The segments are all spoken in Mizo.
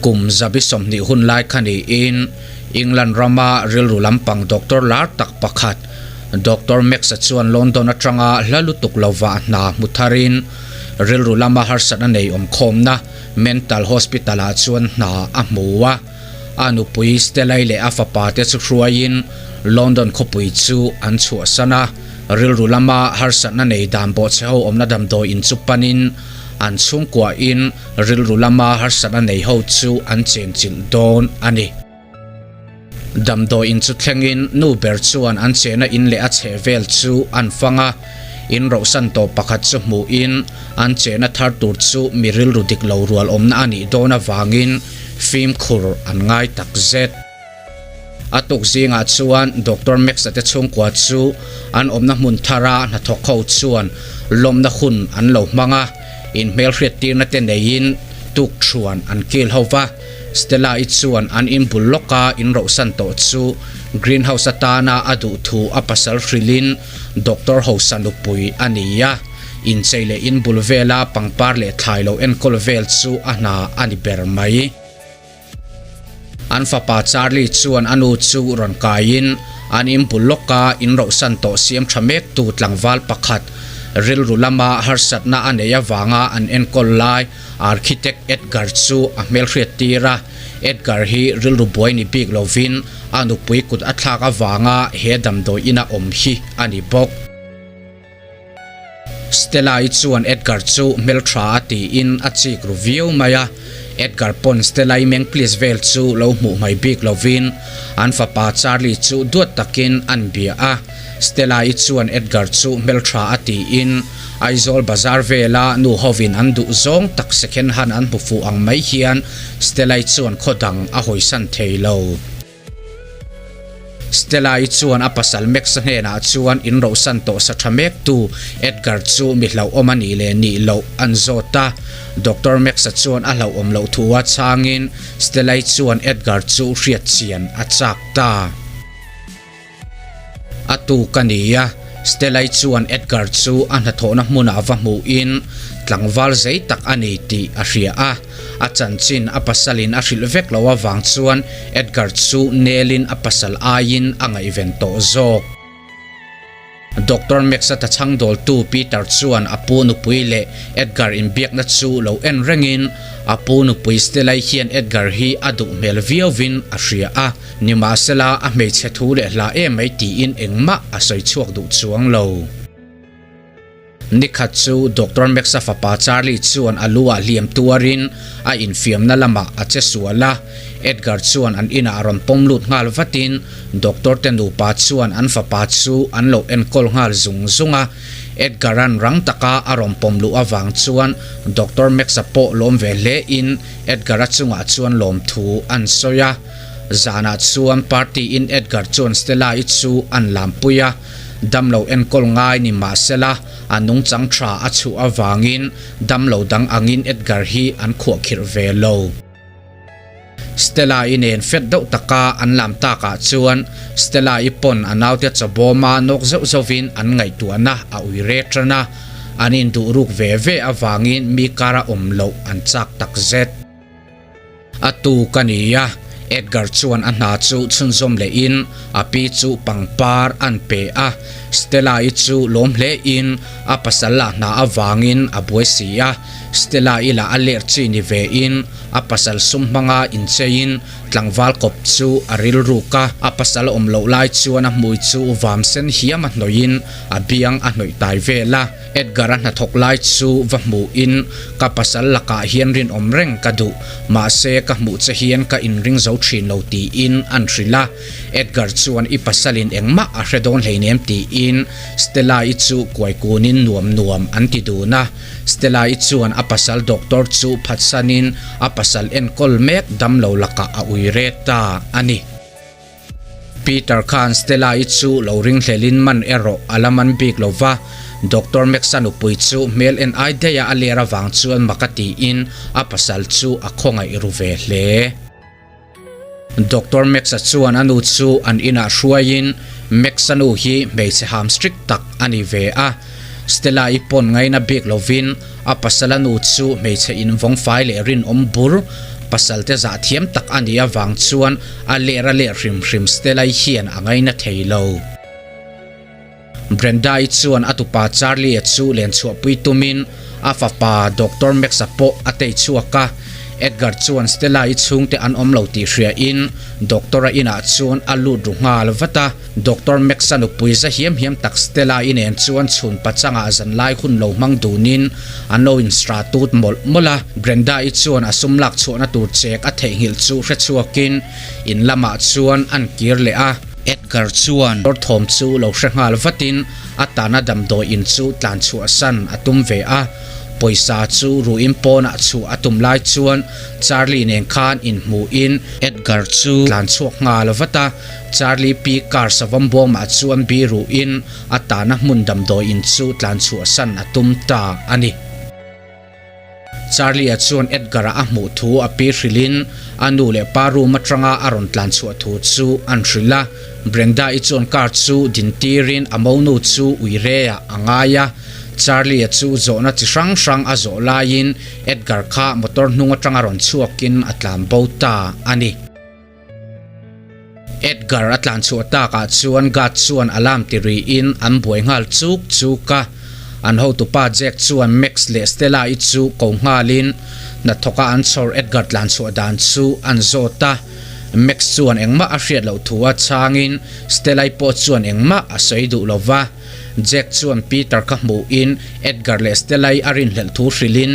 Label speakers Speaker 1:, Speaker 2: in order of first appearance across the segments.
Speaker 1: Kum 120 hun lai kha niin England rama rilru lampang doctor lar tak pakhat Doctor Max-a chuan London atanga hla lutuk lova hna hmu tharin rilru lama harsatna nei awmkhawmna Mental Hospital-ah chuan hna a hmu a. A nupui Stella-i leh a fapa te chu hruaiin London khawpui chu an chhuahsan a. Rilru lama harsatna nei dan bawhchhe ho awmna damdawi in chu panin an chhungkuahin rilru lama harsatna nei ho chu an chenchilh dawn a ni. Damdawi in chu thlengin nu ber chuan an chehna in leh a chheh vel chu an fang a, in rohsan tawh pakhat chu hmuhin an chehna thar tur chu mi rilru dik lo rual awmna a nih dawn avangin fimkhur an ngai tak zet. A tuk zingah chuan Doctor Max-a te chhungkua chu an awmna hmun thara hnathawk ho chuan lawmna hun an lo hmang a, inhmelhriat tirna te neiin tuk thuan an kil ho va. Stella-i chuan an inbul lawka inrohsan tawh chu greenhouse atana a duh thu a pasal hrilhin Doctor Hosa nupui a ni a, inchei leh inbul vela pangpar leh thlai lo enkawl vel chu a hna a ni ber mai. An fapa Charlie chuan a nu chu rawn kaiin an inbul lawka inrohsan tawh siam tha mektu tlangval pakhat rilru lama harsatna a neih avanga an enkawl lai Architect Edgar chu a hmelhriat tir a, Edgar hi rilru buai ni bik lovin a nupui kut a thlak avanga he damdawi ina awm hi a ni bawk. Stella-i chuan Edgar chu hmeltha a tiin a chik ru viau mai a, Edgar pawn Stella-i meng please vel chu lo hmuh mai bik lovin an fapa Charlie chu duat takin an bia a, Stella-i chuan Edgar chu hmeltha a tiin Aizawl bazar vela nu hovin an duh zawng tak second hand an hmu fuh ang mai hian Stella-i chuan khaw dang a hawisan thei lo. Stella-i chuan a pasal Max-a hnenah chuan in rohsan tawh sa tha mektu Edgar chu mi hlauhawm a nih leh nih loh an zawt a. Doctor Max-a chuan a hlauhawm loh thu a chhangin Stella-i chuan Edgar chu hriat chian a chak ta. A tuk a ni a, Stella-i chuan Edgar chu a hnathawhna hmunah va hmuhin tlangval zei tak a ni tih a hria a. A chanchin a pasalin a hrilh vek loh avang chuan Edgar chu nelin a pasal aiin a ngaihven tawh zawk. Doctor Max-a tachhang dawltu Peter chuan a pu nupui leh Edgar inbiakna chu lo en rengin a pu nupui Stella-i hian Edgar hi a duh hmel viauvin a hria a, nimahsela a hmeichhe thu leh hla em mai tiin engmah a sawi chhuak duh chuang lo. Nikhat chu Doctor Max-a fapa Charlie chuan a lu ah hliam tuarin a infiamna lamah a che sual a. Edgar chuan an inah a rawn pawm lut nghal vatin Doctor te nupa chuan an fapa chu an lo enkawl nghal zung zung a. Edgar-a'n rang taka a rawn pawm luh avang chuan Doctor Max-a pawh lawm ve hle in Edgar-a chungah chuan lawmthu an sawi a. Zanah chuan party in Edgar chuan Stella-i chu an lampui a. Damlo enkawl ngai ni mahsela a nungchang tha a chhuah avangin damlo dang angin Edgar hi an khuahkhirh ve lo. Stella-i nen fet deuh taka an lam takah chuan Stella-i pawn a naute chawbawma nawk zeuh zeuhvin an ngaihtuahna a ui re tan a, an induh ruk ve ve avangin mi kara awm loh an chak takzet. A tu ka ni a, Edgar chuan a hna chu chhunzawm lehin a pi chu pangpar an pe a, Stella-i chu lawm hlein a pasal lah hna avangin a buai si a, Stella-i lah a ler chi ni vein a pasal sum hmanga incheiin tlangval kawp chu a rilruk a, a pasal awm loh lai chuan a hmui chu vam sen hiam a hnawihin a biang a hnawih tai vel a. Edgar-a hnathawk lai chu va hmuhin ka pasal lakah hian rinawm reng ka duh, mahse ka hmuh che hian ka inring zo thin lo tiin an hrilh a. Edgar chuan i pasalin engmah a hre dawn hleinem tiin Stella-i chu kuaikunin nuam nuam an ti dun a. Stella-i chuan a pasal doctor chu phatsanin a pasal enkawl mek damlo lakah a ui re ta a ni. Peter khan Stella-i chu lo ringhlelin man erawh a la man bik lo va, Doctor Max-a nupui chu hmel en ai daih a a ler avang chuan mak a tiin a pasal chu a khawngaih ru ve hle. Doctor Max-a chuan a nu chu an inah hruaiin Max-a nu hi hmeichhe ham strict tak a ni ve a, Stella-i pawn ngaina bik lovin a pasala nu chu hmeichhe invawng fai leh rinawm bur, Pasal te zah thiam tak a nih avang chuan a ler a ler hrim hrim Stella-i hian a ngaina thei lo. Brenda-i chuan a tupa Charlie-a chu len chhuahpui tumin a fapa Doctor Max-a pawh a tei chhuak a. Edgar chuan Stella-i chhungte an awm lo tih hriain Doctor-a inah chuan a lut ru nghal vat a. Doctor Max-a nupui za hiam hiam tak Stella-i nen chuan chhun pachangah zanlai hun lo hmang dunin an lo instra tut mawlh mawlh a. Brenda-i chuan a sum lak chhuahna tur chek a theihnghilh chu hre chhuakin in lamah chuan an kir leh a. Edgar chuan dawr thawm chu lo hre nghal vatin a tana damdawi in chu tlan chhuahsan a tum ve a. Pawisa chu ruin pawnah chhuah a tum lai chuan Charlie nen khan inhmuhin Edgar chu tlan chhuak nghal vat a. Charlie pi car savawm bawmah chuan biruhin a tana hmun damdawi in chu tlan chhuahsan a tum ta a ni. Charlie-a chuan Edgar-a a hmuh thu a pi hrilhin a nu leh pa room atanga a rawn tlan chhuah thu chu an hrilh a. Brenda-i chuan car chu din tirin a monu chu uireah a ngai a. Charlie-a chu zawhna chi hrang hrang a zawh laiin Edgar kha motor hnung atanga rawn chhuakin a tlan bo ta a ni. Edgar a tlan chhuah takah chuan guard chuan alarm ti riin an buai nghal chuk chuk a. An hotupa Jack chuan Max leh Stella-i chu ko nghalin hnathawka an chhawr Edgar tlan chhuah dan chu an zawt a. Max chuan engmah a hriat loh thu a chhangin Stella-i pawh chuan engmah a sawi duh lo va. Jack chuan Peter kha hmuhin Edgar leh Stella-i a rinhlelh thu hrilhin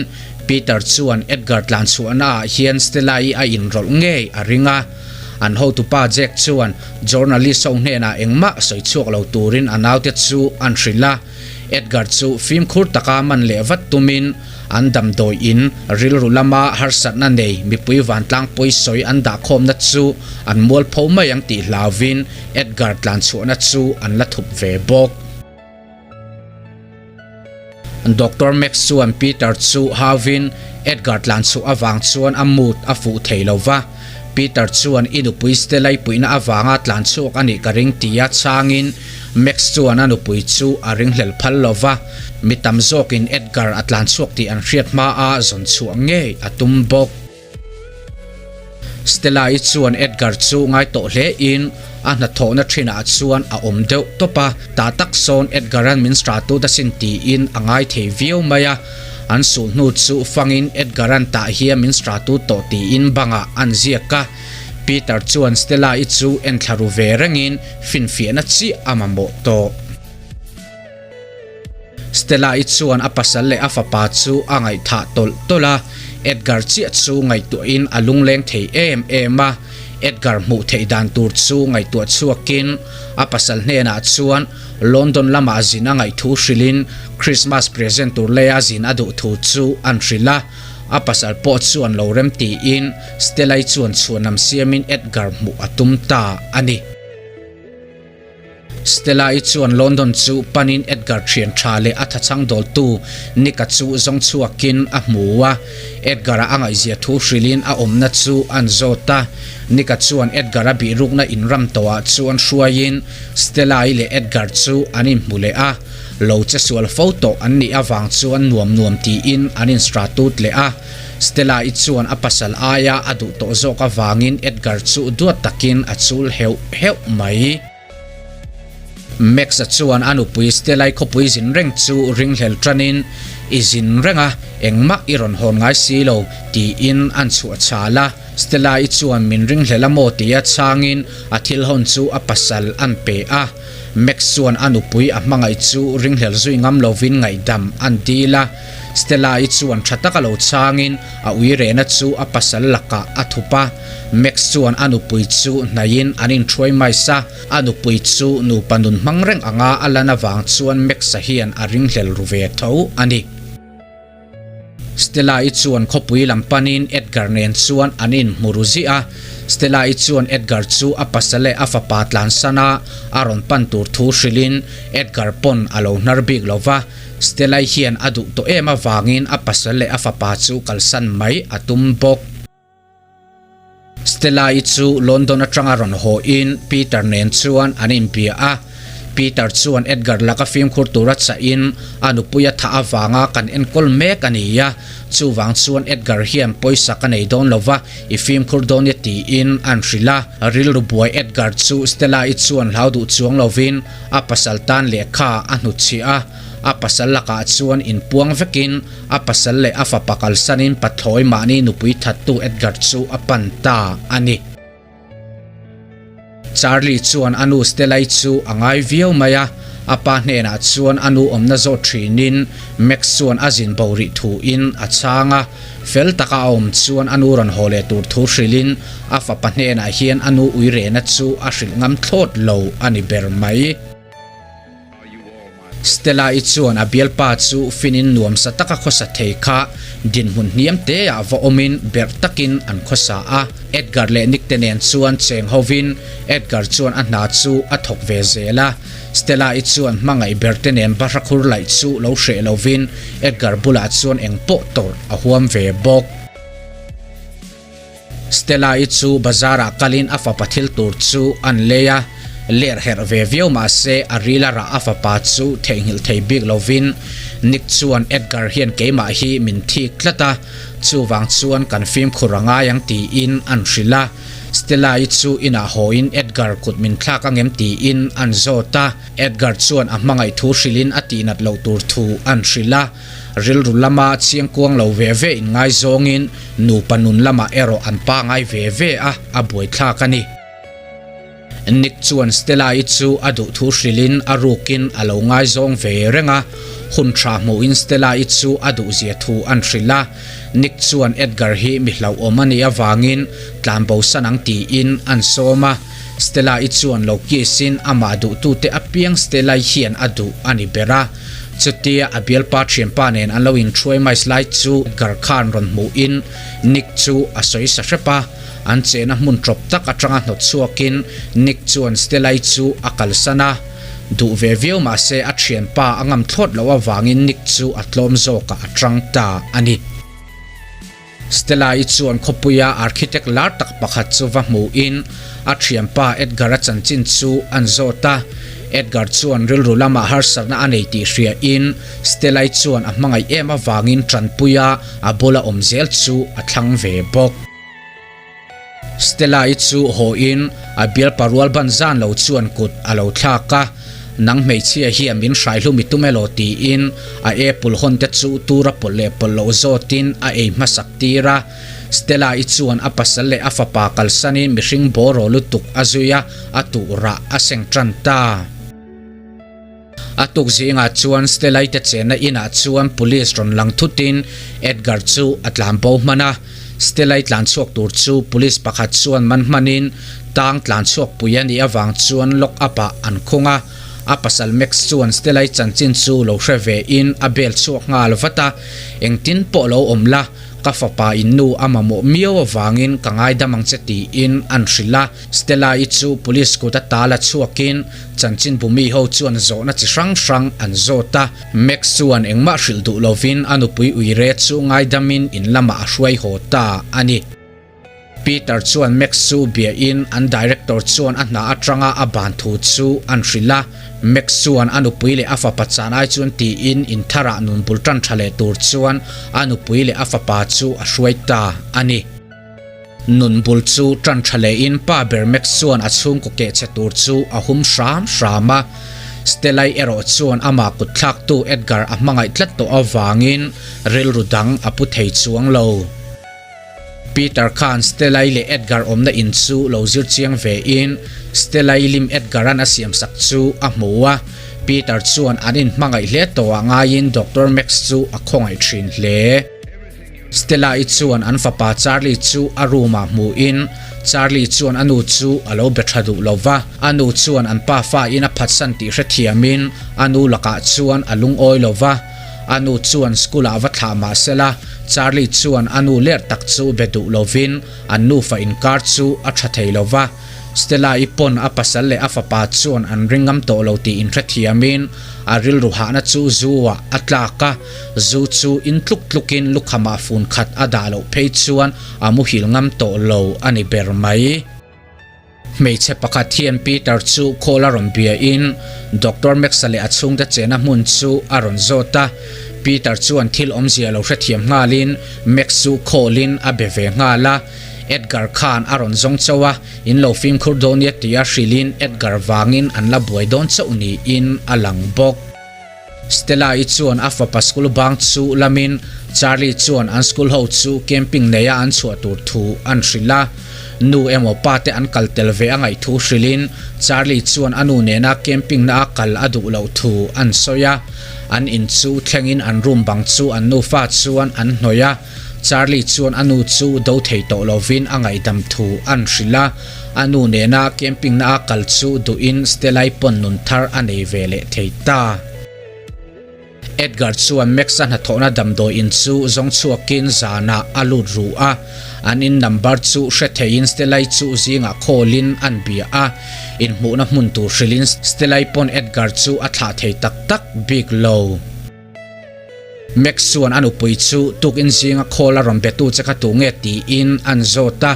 Speaker 1: Peter chuan Edgar tlan chhuahnaah hian Stella-i a inrawlh ngei a ring a. An hotupa Jack chuan journalist ho hnenah engmah sawi chhuak lo turin a naute chu an hrilh a. Edgar chu fimkhur taka man leh vat tumin an damdawi in rilru lama harsatna nei mipui vantlang pawisawi an dahkhawmna chu an mualpho mai ang tih hlauvin Edgar tlan chhuahna chu an la thup ve bawk. Doctor Max chuan Peter chu hauvin Edgar tlan chhuah avang chuan a mood a fuh thei lo va. Peter chuan i nupui Stella-i puihna avanga tlan chhuak a nih ka ring tia chhangin Max chuan a nupui chu a ringhlel phal lo va. Mi tam zawkin Edgar a tlan chhuak tih an hriat hmaa zawn chhuah ngei a tum bawk. Stella-i chuan Edgar chu ngai tawh hle in a hnathawhna thinah chuan a awm deuh tawp a, tah tak sawn Edgar-a'n min stratut asin tiin a ngai thei viau mai a, an sulhnu chu fangin Edgar-a'n tah hian min stratut tawh tiin bangah an ziak a, Peter chuan Stella-i chu enthla ru ve rengin finfiahna chiah a mamawh tawh. Stella-i chuan a pasal leh a fapa chu a ngaihthah tawlh tawlh a, Edgar chiah chu ngaihtuahin a lungleng thei em em a. Edgar hmuh theih dan tur chu ngaihtuah chhuakin a pasal hnenah chuan London lamah zin a ngaih thu hrilhin Christmas present tur leia zin a duh thu chu an hrilh a. A pasal pawh chuan lo rem tiin Stella-i chuan chhuanlam siamin Edgar hmuh a tum ta a ni. Stella-i chuan London chu panin Edgar thian tha leh a thachhang dawltu Nick-a chu zawng chhuakin a hmu a. Edgar-a a ngaihzia thu hrilhin a awmna chu an zawt a. Nick-a chuan Edgar-a bihrukna inram tawhah chuan hruaiin Stella-i leh Edgar chu an inhmu leh a. Lo che sual fo tawh an nih avang chuan nuam nuam tiin an instratut leh a. Stella-i chuan a pasal aia a duh tawh zawk avangin Edgar chu duat takin a chul heuh heuh mai. Max-a chuan a nupui Stella-i khawpui zin reng chu ringhlel tanin, I zin reng a, engmah i rawn hawn ngai si lo, tiin an chhuah chhal a. Stella-i chuan min ringhlel a maw tia chhangin a thil hawn chu a pasal an pe a. Max chuan a nupui a hmangaih chu ringhlel zui ngam lovin ngaihdam an dil a. Stella-i chuan tha taka lo chhangin a ui rehna chu a pasal lakah a thup a. Max chuan a nupui chu hnaihin an inthuai mai sa. A nupui chu nupa nun hmang reng anga a lan avang chuan Max-a hian a ringhlel ru ve tho a ni. Stella-i chuan khawpui lam panin Edgar nen chuan an inhmu ru ziah a. Stella-i chuan Edgar chu a pasal leh a fapa tlansan a, a rawn pan tur thu hrilhin Edgar pawn a lo hnar bik lo va. Stella-i hian a duh tawh em avangin a pasal leh a fapa chu kalsan mai a tum bawk. Stella-i chu London atanga rawn haw in Peter nen chuan an inbia a. Peter chuan Edgar laka fimkhur tura chahin a nupui a thah avanga kan enkawl mek a ni a, chuvang chuan Edgar hian pawisa ka nei dawn lova i fimkhur dawn e tiin an hrilh a. Rilru buai Edgar chu Stella-i chuan hlau duh chuang lovin a pasal tan lehkha a hnutchhiah a, a pasal lakah chuan inpuang vekin a pasal leh a fapa kalsanin pathlawi mahni nupui thattu Edgar chu a pan ta a ni. Charlie chuan a nu Stella-i chu a ngai viau mai a, a pa hnenah chuan a nu awmna zawt thinin Max chuan a zin bo rih thuin a chhang a, fel taka a awm chuan a nu rawn haw leh tur thu hrilhin a fapa hnenah hian a nu uirehna chu a hrilh ngam thlawt lo a ni ber mai. Stella-i chuan a bialpa chu finin nuamsa taka khawsa thei kha dinhmun hniam teah va awmin berh takin an khawsa a. Edgar leh Nick te nen chuan cheng hovin Edgar chuan a hna chu a thawk ve zel a. Stella-i chuan hmangaih ber te nen bahra khur laih chu lo hreh lovin Edgar bulah chuan eng pawh tawrh a huam ve bawk. Stella-i chu bazar-ah kalin a fapa thil tur chu an lei a, ler herh ve viau mah se a ril a rah a fapa chu theihnghilh thei bik lovin Nick chuan Edgar hian keimah hi min thik tlat a, chuvang chuan kan fimkhur a ngai ang tiin an hrilh a. Stella-i chu inah hawiin Edgar kut min thlak angem tiin an zawt a, Edgar chuan a hmangaih thu hrilhin a tihnat loh tur thu an hrilh a. Rilru lama chiangkuang lo ve ve in ngaizawngin nupa nun lamah erawh an pa ngai ve ve a, a buaithlak a ni. Nick chuan Stella-i chu a duh thu hrilhin a rukin a lo ngaizawng ve reng a, hun tha hmuhin Stella-i chu a duhzia thu an hrilh a. Nick chuan Edgar hi mi hlauhawm a nih avangin tlanbosan ang tiin an sawm a, Stella-i chuan lo kiss-in amah duhtute apiang Stella-i hian a duh a ni ber a. Chutia a bialpa thianpa nen an lo inhruai mais lai chu Edgar khan rawn hmuhin Nick chu a sawi sa hrep a. An chehna hmun tawp tak atanga hnawt chhuakin Nick chuan Stella-i chu a kalsan a. Duh ve viau mah se a thianpa a ngam thlawt loh avangin Nick chu a tlawm zawkah a tang ta a ni. Stella-i chuan khawpuia architect lar tak pakhat chu va hmuhin a thianpa Edgar-a chanchin chu an zawt a. Edgar chuan rilru lamah harsatna a nei tih hriain Stella-i chuan a hmangaih em avangin tanpuia a bula awm zel chu a thlang ve bawk. Stella-i chu hawiin a bialpa rual ban zan lo chuan kut a lo thlak a, Nang hmeichhia hian min hraihlum i tum elaw? tiin a apple hawn te chu tura pawlh leh pawlh loh zawtin a ei hmasak tir a. Stella-i chuan a pasal leh a fapa kalsanin mihring bawraw lutuk a zui a, a tuhrah a seng tan ta. A tuk zingah chuan Stella-i te chenna inah chuan police rawn lang thutin Edgar chu a tlan bo hman a. Stella-i tlan chhuak tur chu police pakhat chuan man hmanin tang tlan chhuak pui a nih avang chuan lock up ah an khung a. A pasal Max chuan Stella-i chanchin chu lo hre ve in a bel chhuak nghal vat a, Engtin pawh lo awm la, ka fapa in nu a mamawh miau avangin ka ngaidam ang che tiin an hrilh a. Stella-i chu police kut a tal a chhuakin chanchinbu mi ho chuan zawhna chi hrang hrang an zawt a. Max chuan engmah hrilh duh lovin a nupui uire chu ngaidamin in lamah a hruai haw ta a ni. Peter chuan Max chu biahin an director chuan a hna atanga a ban thu chu an hrilh a. Max chuan a nupui leh a fapa chan ai chuan tiin in tharah nun bul tan tha leh tur chuan a nupui leh a fapa chu a hruai ta a ni. Nun bul chu tan tha lehin pa ber Max chuan a chhungkaw keh che tur chu a hum hram hram a. Stella-i erawh chuan amah kut thlaktu Edgar a hmangaih tlat tawh avangin rilru dang a pu thei chuang lo. Peter khan Stella-i leh Edgar awmna in chu lo zir chiang vein Stella-i lim Edgar-a'n a siamsak chu a hmu a. Peter chuan an inhmangaih hle tawhah ngaiin Doctor Max chu a khawngaih thin hle. Stella-i chuan an fapa Charlie chu a room-ah hmuhin Charlie chuan a nu chu a lo be tha duh lo va, a nu chuan an pa fa-in a phatsan tih hrethiamin a nu lakah chuan a lungawi lo va. A nu chuan school-ah va thlah mah sela, Charlie chuan a nu ler tak chu be duh lovin an nufa inkar chu a tha thei lo va. Stella-i pawn a pasal leh a fapa chuan an ring ngam tawh lo tih inhrethiamin a rilru hahna chu zu-ah a tlak a, zu chu in tluk tlukin lukhamah fun khat a dah loh phei chuan a muhil ngam tawh lo a ni ber mai. Hmeichhe pakhat hian Peter chu call a rawn bia in Doctor Max-a leh a chhungte chena hmun chu a rawn zawt a. Peter chuan thil awmzia lo hrethiam nghalin Max chu call in a be ve nghal a. Edgar khan a rawn zawng chauh a, in lo fimkhur dawn nia tia hrilhin Edgar vangin an la buai dawn chauh niin a lang bawk. Stella-i chuan a fapa school bang chu lamin Charlie chuan an school ho chu camping neia an chhuah tur thu an hrilh a. Nu emaw pa te an kal tel ve a ngaih thu hrilhin Charlie chuan a nu nena camping na a kal a duh loh thu an sawi a. An in chu thlengin an room bang chu an nufa chuan an hnawih a. Charlie chuan a nu chu do thei tawh lovin a ngaihdam thu an hrilh a. A nu nena camping na a kal chu duhin Stella-i pawn nun thar a nei ve leh thei ta. Edgar chuan Max-a hnathawhna damdawi in chu zawng chhuakin zanah a lut ru a. An in number chu hre theiin Stella-i chu zingah call-in an bia a. Inhmuhna hmun tur hrilhin Stella-i pawn Edgar chu a thlah thei tak tak bik lo. Max chuan a nupui chu tukin zinga call a rawn betu che kha tu nge tiin an zawt a.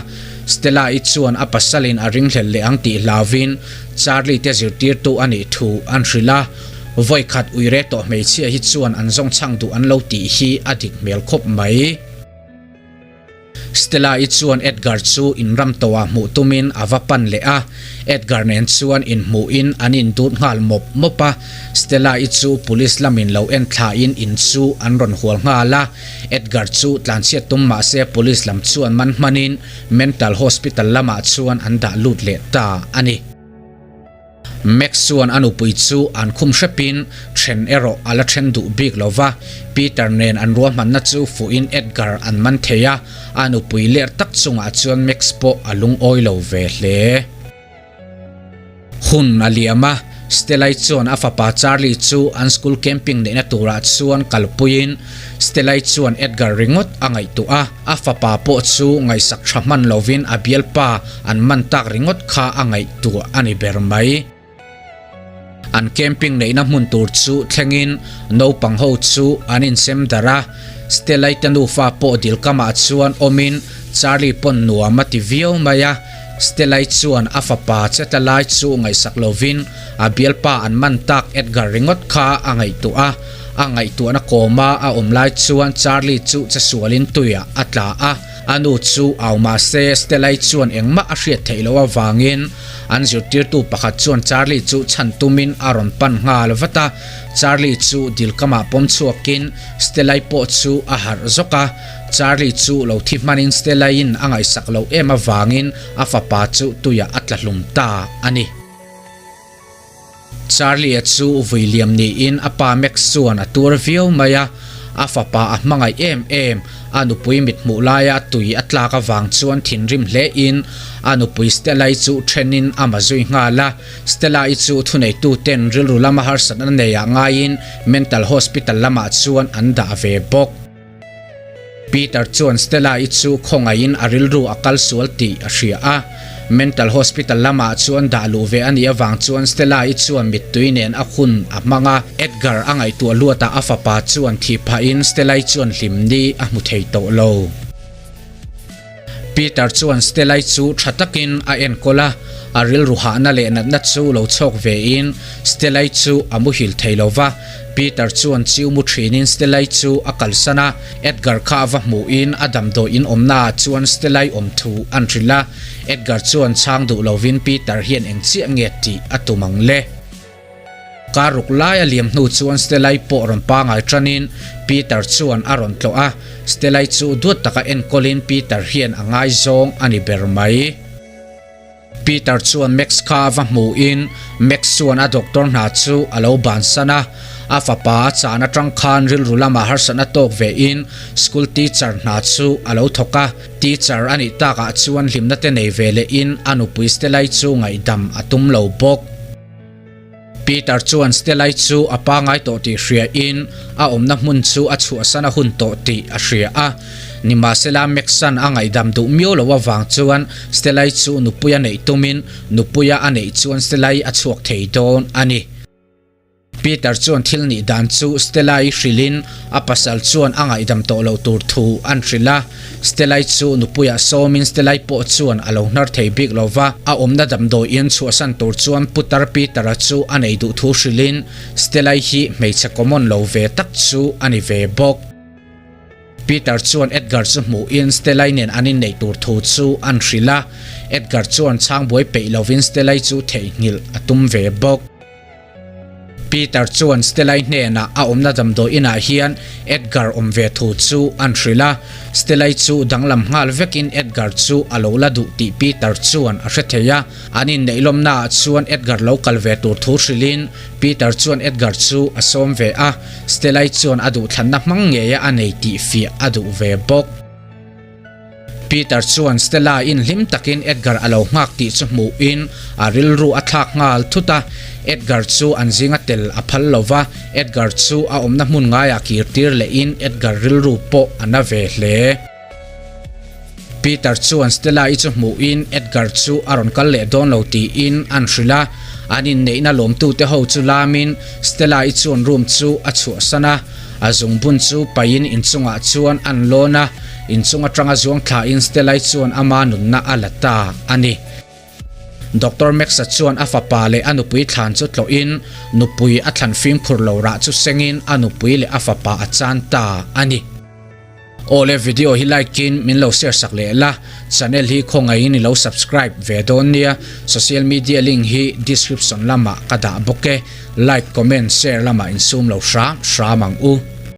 Speaker 1: Stella-i chuan a pasalin a ringhlel leh ang tih hlauvin Charlie te zirtirtu a nih thu an hrilh a. Vawi khat uire tawh hmeichhia hi chuan an zawng chhang duh an lo tih hi a dik hmel khawp mai. Stella-i chuan Edgar chu inram tawhah hmuh tumin a va pan leh a, Edgar nen chuan inhmuhin an indut nghal mawp mawp a. Stella-i chu police lamin lo en thlain in chu an rawn hual nghal a, Edgar chu tlanchhiat tum mah se police lam chuan man hmanin mental hospital lamah chuan an dah lut leh ta a ni. Max chuan a nupui chu an khum hrepin then erawh a la then duh bik lo va, Peter nen an ruahmanna chu fuhin Edgar an man thei a, a nupui ler tak chungah chuan Max pawh a lungawi lo ve hle. Hun a liam a, Stella-i chuan a fapa Charlie chu an school camping neihna turah chuan kalpuiin Stella-i chuan Edgar ringawt a ngaihtuah a, a fapa pawh chu ngaihsak tha hman lovin a bialpa an man tak ringawt kha a ngaihtuah a ni ber mai. An camping neihna hmun tur chu thlengin naupang ho chu an insem darh a, Stella-i te nufa pawh dil kamah chuan awmin Charlie pawn nuam a ti viau mai a, Stella-i chuan a fapa che tla lai chu ngaihsak lovin a bialpa an man tak Edgar ringawt kha a ngaihtuah a. A ngaihtuahna kawma a awm lai chuan Charlie chu che sualin tuiah a tla a, a nu chu au mah se Stella-i chuan engmah a hriat theih loh avangin an zirtirtu pakhat chuan Charlie chu chhan tumin a rawn pan nghal vat a. Charlie chu dilkamah pawm chhuakin Stella-i pawh chu a harh zawk a, Charlie chu lo thi hmanin Stella-i'n a ngaihsak loh em avangin a fapa chu tuiah a tla hlum ta a ni. Charlie-a chu vui liam niin a pa Max chuan a tuar viau mai a, a fapa a hmangaih em em. A nupui mit hmuh laia tui a tlak avang chuan thinrim hlein a nupui Stella-i chu thenin a ma zui nghal a. Stella-i chu thuneituten rilru lama harsatna neiah ngaiin mental hospital lamah chuan an dah ve bawk. Peter chuan Stella-i chu khawngaihin a rilru a kal sual tih a hria a. Mental hospital lamah chuan dah luh ve a nih avang chuan Stella-i chuan mittui nen a hun a hmang a. Edgar a ngaihtuah luatah a fapa chuan thih phahin Stella-i chuan hlimni a hmu thei tawh lo. Peter chuan Stella-i chu tha takin a enkawl a, a rilru hahna leh natna chu lo chhawk vein Stella-i chu a muhil thei lo va. Peter chuan chiu mu thinin Stella-i chu a kalsan a, Edgar kha a va hmuhin a damdawi in awmnaah chuan Stella-i awm thu an hrilh a. Edgar chuan chhang duh lovin Peter hian eng chiah nge tih a tum ang le? Kar ruk lai a liam hnu chuan Stella-i pawh rawn pangai tanin Peter chuan a rawn tlawh a, Stella-i chu duat taka enkawlin Peter hian a ngaizawng a ni ber mai. Peter chuan Max kha a va hmuhin Max chuan a doctor hna chu a lo bansan a, a fapa a chan atang khan rilru lamah harsatna tawk vein school teacher hna chu a lo thawk a, teacher a nih takah chuan hlimna te nei ve lehin a nupui Stella-i chu ngaihdam a tum lo bawk. Peter chuan Stella-i chu a pangai tawh tih hriain a awmna hmun chu a chhuahsan a hun tawh tih a hria a. Nimahsela Max-a'n a ngaihdam duh miau loh avang chuan Stella-i chu nupui a neih tumin nupui a a neih chuan Stella-i a chhuak thei dawn a ni. Peter chuan thil nih dan chu Stella-i hrilhin a pasal chuan a ngaihdam tawh loh tur thu an hrilh a. Stella-i chu nupuiah sawmin Stella-i pawh chuan a lo hnar thei bik lo va, a awmna damdawiin chhuahsan tur chuan putar Peter-a chu a nei duh thu hrilhin Stella-i hi hmeichhe common lo ve tak chu a ni ve bawk. Peter chuan Edgar chu hmuhin Stella-i nen an inneih tur thu chu an hrilh a, Edgar chuan chhang buai peih lovin Stella-i chu theihnghilh a tum ve bawk. Peter chuan Stella-i hnenah a awmna damdawi inah hian Edgar awm ve thu chu an hrilh a, Stella-i chu danglam nghal vekin Edgar chu a lo la duh tih Peter chuan a hre thei a, an inneih lawmnaah chuan Edgar lo kal ve tur thu hrilhin Peter chuan Edgar chu a sawm ve a, Stella-i chuan a duhthlanna hmang ngeia a nei tih fiah a duh ve bawk. Peter chuan Stella-in hlim takin Edgar a lo nghak tih chu hmuhin a rilru a thlak nghal thut a. Edgar chu an zinga tel a phal lo va, Edgar chu a awmna hmun ngaiah kir tir lehin Edgar rilru pawh a na ve hle. Peter chuan Stella-i chu hmuhin Edgar chu a rawn kal leh dawn lo tiin an hrilh a. An inneihna lawmtute ho chu lamin Stella-i chuan room chu a chhuahsan a. A zungbun chu paihin inchungah chuan an lawn a, inchung atanga zuang thlain Stella-i chuan ama nunna a la ta a ni. Doctor Max-a chuan a fapa leh a nupui thlan chu tlawhin nupui a thlan fimkhur lo rah chu sengin a nupui leh a fapa a chan ta a ni. Awle video hi like in min lo share sak leh la, channel hi khawngaihin i lo subscribe ve dawn nia, social media link hi description lamah ka dah bawk e, like comment share lamah insum lo hram hram ang u.